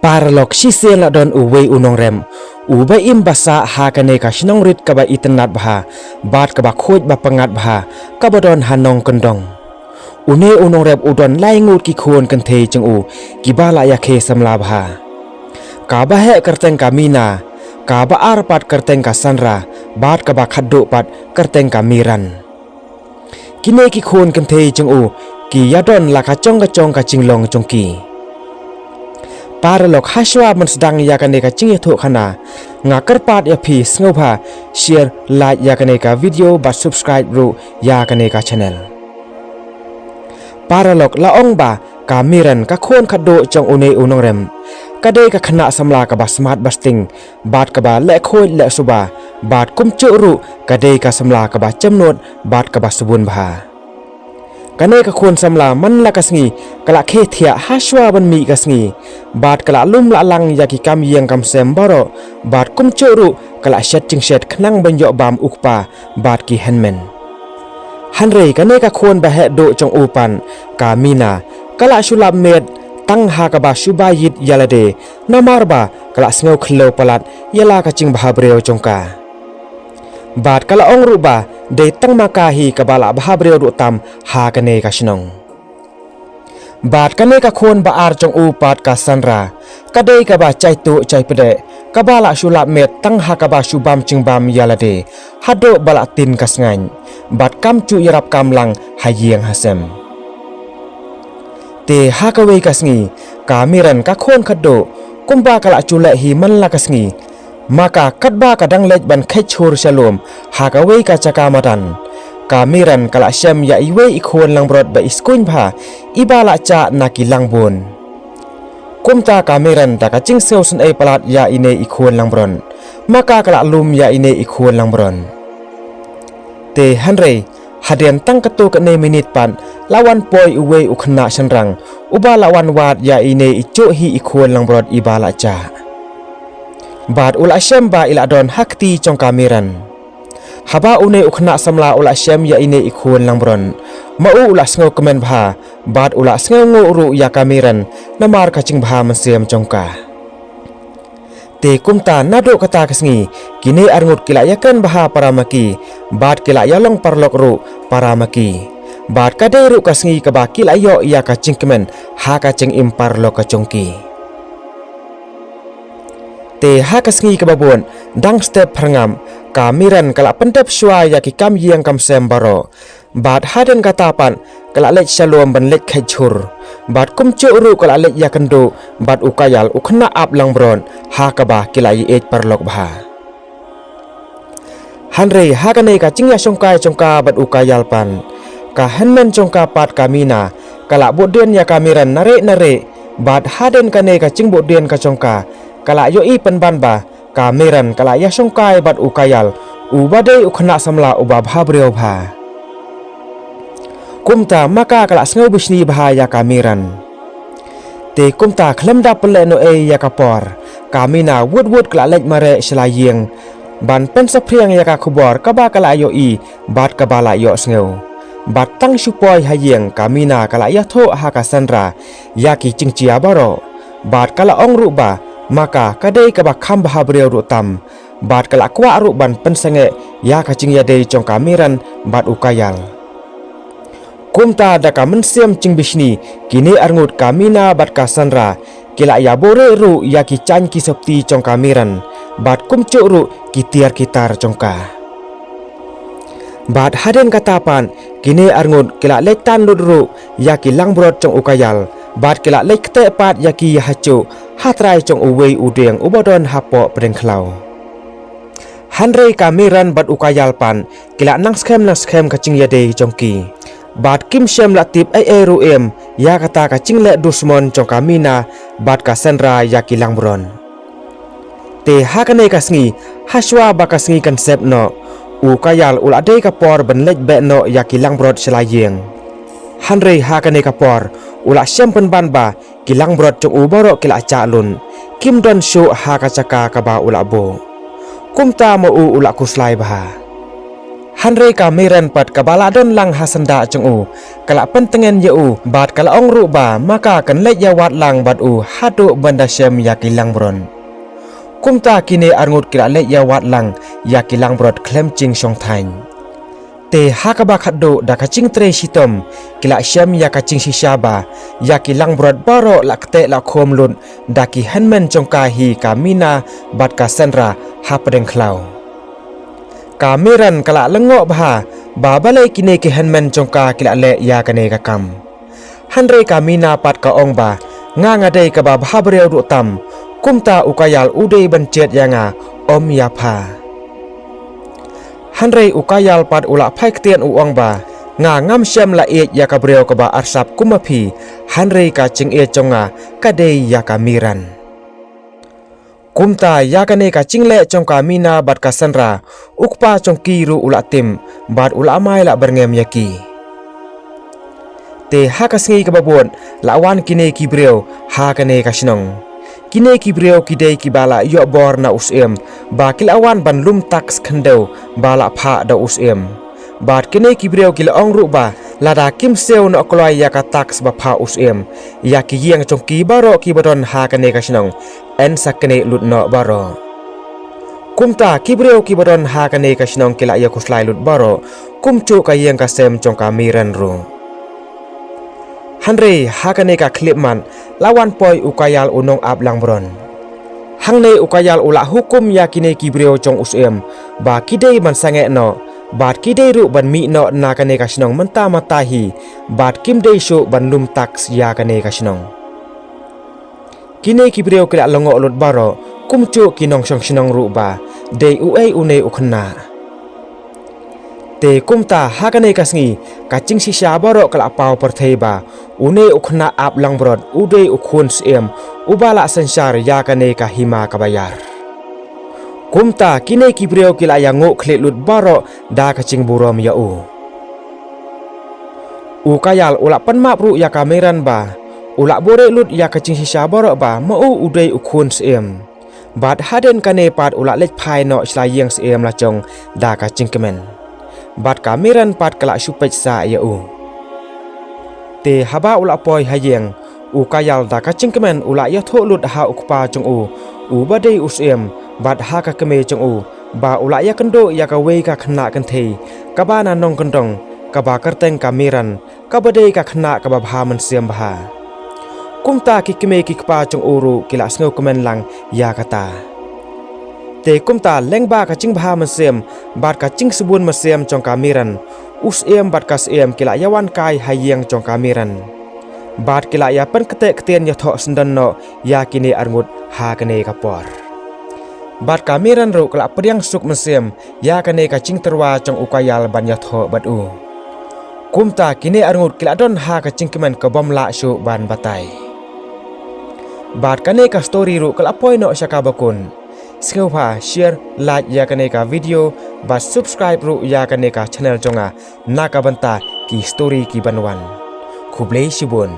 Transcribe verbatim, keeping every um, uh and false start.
Paralok, shisien la don uwei u nongrep uba im ba sah ha kane ka shnong rit kaba itynnad bha bad kaba khuid ba pyngngad bha kaba don ha Nongkyndong. Une u nongrep u don lai ngut ki khun kynthei jong u kiba la ïakhie samla bha. Kaba heh kyrteng ka Mina, kaba ar pat kyrteng ka Sandra, bad kaba khatduh pat kyrteng ka Miran. Kine ki khun kynthei jong u ki ïadon la ka jong ka jong ka jinglong jong ki. Paralok, hashwa ban sdang ïa kane ka jingïathuhkhana, nga kyrpad ïa phi sngewbha share, like ïa kane ka video bad subscribe ruh ïa kane ka channel. Paralok, la ong ba ka Miran, ka khun khatduh jong une u nongrep, ka dei ka khynnah samla kaba smat ba sting bad kaba leh khuid leh suba, bad kumjuh ruh ka dei ka samla kaba jemnud bad kaba sbun bha. Kane ka khun samla man la ka sngi ka la khie thiah hashwa ban mih ka sngi, bad ka la lum la lang ïa ki kam ïing kam sem baroh, bad kumjuh ruh ka la shet jingshet khnang ban ïoh bam u kpa bad ki hynmen. Hynrei kane ka khun ba heh duh jong u pat, ka Mina, ka la shu lap miet tang ha kaba shu baieit ïa lade, namar ba ka la sngew khlem palat ïa la ka jingbhabriew jong ka. Bad ka la ong ruh ba dei tang ma ka hi kaba la bhabriew duh tam ha kane ka shnong. Bad kane ka khun ba ar jong u pat, ka Sandra, ka dei kaba jai tuh jai pdeh, kaba la shu lap miet tang ha kaba shu bam jingbam ïa lade haduh ba la tin ka sngain, bad kam ju ïarap kam lang ha ïing ha sem. Te ha kawei ka sngi, ka Miran, ka khun khatduh, kumba ka la ju leh hi man la ka sngi, ma ka katba ka dang leit ban kheit jhur sha lum ha kawei ka jaka madan, ka Miran ka la shem ïa iwei i khun langbrot ba i skuiñ bha, iba la jah na ki langbun. Kumta ka Miran da ka jingsngewsynei palat ïa ine i khun langbrot, ma ka ka la lum ïa ine i khun langbrot. Te hynrei hadien tang katto katne minit pat, la wan poi uwei u khynnah shynrang uba la wan wad ïa ine i juh hi i khun langbrot iba la jah. Bad u la shem ba i la don ha kti jong ka Miran. Haba une u khynnah samla u la shem ïa ine i khun langbrot, ma u u la sngewkmen bha, bad u la sngewnguh ruh ïa ka Miran namar ka jingbha mynsiem jong ka. Te kumta naduh kata ka sngi, kine arngut ki la ïakren bha para ma ki, bad ki la ïalong paralok ruh para ma ki. Bad ka dei ruh ka sngi kaba ki la ïoh ïa ka jingkmen ha ka jingim paralok ka jong ki. Te ha ka sngi kaba bud, dang step phyrngam, ka Miran ka la pyndep shuwa ïa ki kam ïing kam sem baroh. Bad hadien kata pat, ka la leit sha lum ban leit kheit jhur. Bad kumjuh ruh ka la leit ïakynduh bad u Kayal, u khynnah ap langbrot, ha kaba ki la ïeit paralok bha. Hynrei ha kane ka jingïashongkai jong ka bad u Kayal pat, ka hynmen jong ka pat ka Mina, ka la buddien ïa ka Miran nare nare. Bad hadien kane ka jingbuddien ka jong ka, ka la ïohi pynban ba ka Miran ka la ïashongkai bad u Kayal, uba dei u khynnah samla uba bhabriew bha. Kumta ma ka ka la sngew bishni bha ïa ka Miran. Te kumta khlem da pynlehnohei ïa ka por, ka Mina wut wut ka la leit mareh sha la ïing ban pynsaphriang ïa ka khubor kaba ka la ïohi bad kaba la ïohsngew. Bad tang shu poi ha ïing, ka Mina ka la ïathuh ha ka Sandra ïa ki jingjia baroh. Bad ka la ong ruh ba ma ka ka dei kaba kham bhabriew ruh tam. Bad ka la kwah ruh ban pynsangeh ïa ka jingïadei jong ka Miran bad u Kayal. Kumta da ka mynsiem jingbishni, kine arngut ka Mina bad ka Sandra ki la ïabuhrieh ruh ïa ki jaiñ ki sopti jong ka Miran, bad kumjuh ruh ki tiar ki tar jong ka. Bad hadien kata pat, kine arngut ki la leit tan lut ruh ïa ki langbrot jong u Kayal, bad ki la leit kteh pat ïa ki hajuh ha trai jong uwei u dieng uba don hapoh pdeng khlaw. Hynrei ka Miran bad u Kayal pat ki la nang skhem nang skhem ka jingïadei jong ki. Bad kim shym la tip ei ei ruh em ïa kata ka jingleh dusmon jong ka Mina bad ka Sandra ïa ki langbrot. Te ha kane ka sngi, hashuwa ba ka sngi kan sep noh, u Kayal u la dei ka por ban leit beh noh ïa ki langbrot sha la ïing. Hynrei ha kane ka por, u la shem pynban ba ki langbrot jong u baroh ki la jah lut, kim don shuh ha ka jaka kaba u la buh. Kumta ma u u la khuslai bha. Hynrei ka Miran pat kaba la don lang ha syndah jong u, ka la pyntngen ïa u, bad ka la ong ruh ba ma ka kan leit ïawad lang bad u haduh ban da shem ïa ki langbrot. Kumta kine arngut ki la leit ïawad lang ïa ki langbrot khlem jingshongthait. Te ha kaba khatduh da ka jingtrei shitom, ki la shem ïa ka jingshisha ba ïa ki langbrot baroh la kteh la khum lut da ki hynmen jong ka hi ka Mina bad ka Sandra hapdeng khlaw. Ka Miran ka la lyngngoh bha ba balei kine ki hynmen jong ka ki la leh ïa kane ka kam. Hynrei ka Mina pat ka ong ba, nga nga dei kaba bhabriew duh tam. Kumta u Kayal u dei ban jied ïa nga, ym ïa pha. Hynrei u Kayal pat u la phai ktien u ong ba, nga ngam shem la ïeit ïa ka briew kaba arsap kum ma phi, hynrei ka jingïeit jong nga ka dei ïa ka Miran. Kumta ïa kane ka jingleh jong ka Mina bad ka Sandra, u kpa jong ki ruh u la tip, bad u la mai la byrngem ïa ki. Te ha ka sngi kaba bud, la wan kine ki briew ha kane ka shnong. Kine ki briew ki dei kiba la ïoh bor na u Syiem, ba ki la wan ban lum tax khyndew ba la phah da u Syiem. Bad kine ki briew ki la ong ruh ba, lada kim siew noh kloi ïa ka tax ba phah u Syiem, ïa ki ïing jong ki baroh kiba don ha kane ka shnong yn sa knieh lut noh baroh. Kumta ki briew kiba don ha kane ka shnong ki la ïakhuslai lut baroh, kumjuh ka ïing ka sem jong ka Miran ruh. Hynrei ha kane ka khyllipmat, la wan poi u Kayal u nongap langbrot. Hangne u Kayal u la hukum ïa kine ki briew jong u Syiem, ba ki dei ban sangeh noh, bad ki dei ruh ban mih noh na kane ka shnong mynta mynta hi, bad kim dei shuh ban lum tax ïa kane ka shnong. Kine ki briew ki la lyngngoh lut baroh, kumjuh ki nongshong shnong ruh ba, dei uei une u khynnah. Te kumta ha kane ka sngi, ka jingshisha baroh ka la paw pyrthei ba, une u khynnah ap langbrot, u dei u khun Syiem, uba la synshar ïa kane ka hima kaba ïar. Kumta kine ki briew ki la ïanguh khlieh lut baroh da ka jingburom ïa u. U Kayal u la pan map ruh ïa ka Miran ba, u la buhrieh lut ïa ka jingshisha baroh ba, ma u u dei u khun Syiem. Bad hadien kane pat u la leit phai noh sha la ïing Syiem la jong da ka jingkmen. Bad ka Miran pat ka la shu peit sah ïa u. Te haba u la poi ha ïing, u Kayal da ka jingkmen u la ïathuh lut ha u kpa jong u, uba dei u Syiem, bad ha ka kmie jong u, ba u la ïakynduh ïa kawei ka khynnah kynthei, kaba na nongkyndong, kaba kyrteng ka Miran, kaba dei ka khynnah kaba bha mynsiem bha. Kumta ki kmie ki kpa jong u ruh ki la sngewkmen lang ïa kata. Te kumta lyngba ka jingbha mynsiem, bad ka jingsbun mynsiem jong ka Miran, u Syiem bad ka Syiem ki la ïawan kai ha ïing jong ka Miran. Bad ki la ïa pynktheh ktien ïathoh syndon noh ïa kine arngut ha kane ka por. Bad ka Miran ruh ka la pdiang suk mynsiem, ïa kane ka jingtyrwa jong u Kayal ban ïathoh bad u. Kumta kine arngut ki la don ha ka jingkmen ka bym lah shuh ban batai. Bad kane ka story ruh ka la poi noh sha kaba kut. Sngewbha, share, like ïa kane ka video, bad subscribe ruh ïa kane ka channel jong nga, na ka bynta ki story ki ban wan. Khublei shibun.